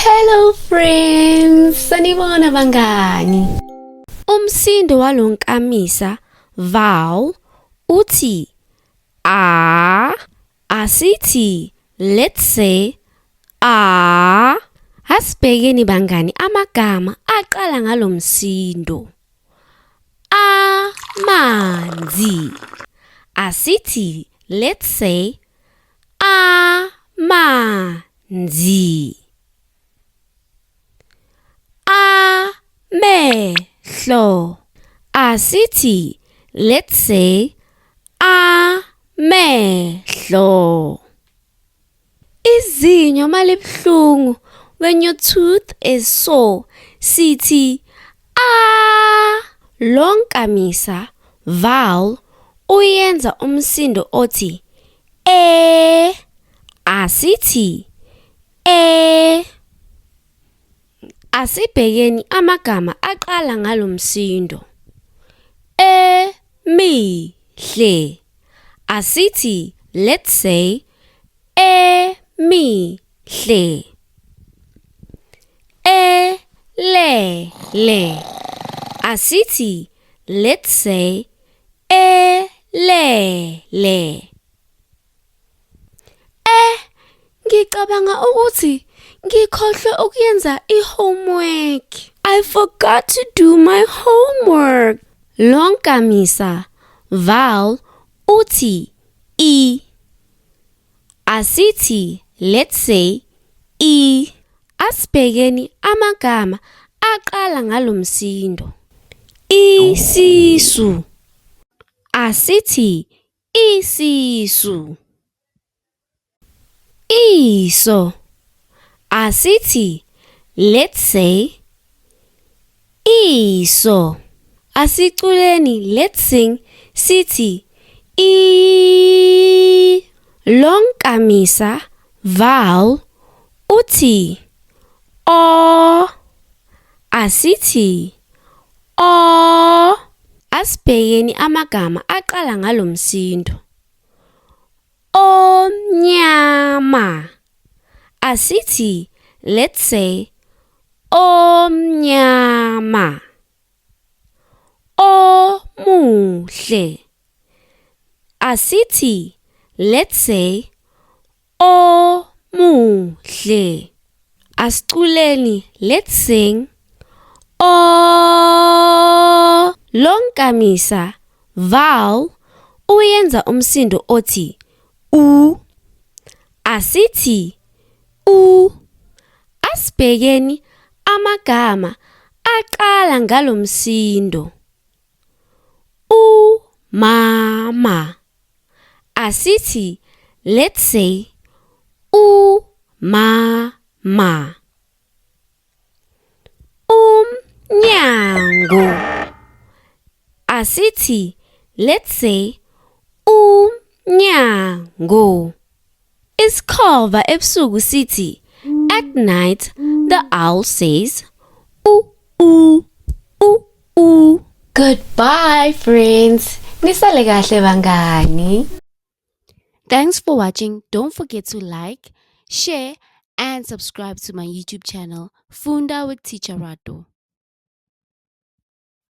Hello friends, sanibona bangani. Umsindo walonkamisa vowel uthi a. Asithi, let's say a. Asibhekeni bangani amagama aqala ngalomsindo. Amanzi. Asithi, let's say amanzi. Amehlo. Asithi, let's say amehlo. Izinyo malibuhlungu, when your tooth is sore, sithi a. Lonkamisa vowel uyenza umsindo othi e. Asithi e. Asibhekeni amagama aqala ngalomsindo. Emihle. Asithi, let's say emihle. Elele. Asithi, let's say elele. Eh, ngicabanga ukuthi ngikhohlwe ukuyenza i-homework. I forgot to do my homework. Lonkamisa vowel uthi i. Asithi, let's say i. Asibhekeni amagama aqala ngalomsindo. Isisu. Asithi isisu. Iso. Asithi, let's say iso. Asiculeni, let's sing, sithi i. Lonkamisa vowel uthi o. Asithi o. Asibhekeni amagama aqala ngalomsindo. Omnyama. Asithi, let's say omnyama. Omuhle. Asithi, let's say omuhle. Asiculeni, let's sing. O. Lonkamisa vowel uyenza umsindo othi u. Asithi u. Asibhekeni amagama aqala ngalomsindo. Umama. Asithi, let's say umama. Umnyango. Asithi, let's say umnyango. Isikhova ebusuku sithi, at night the owl says u u u u. Goodbye friends. Nisale kahle bangani. Thanks for watching. Don't forget to like, share and subscribe to my YouTube channel, Funda with Teacher Rato.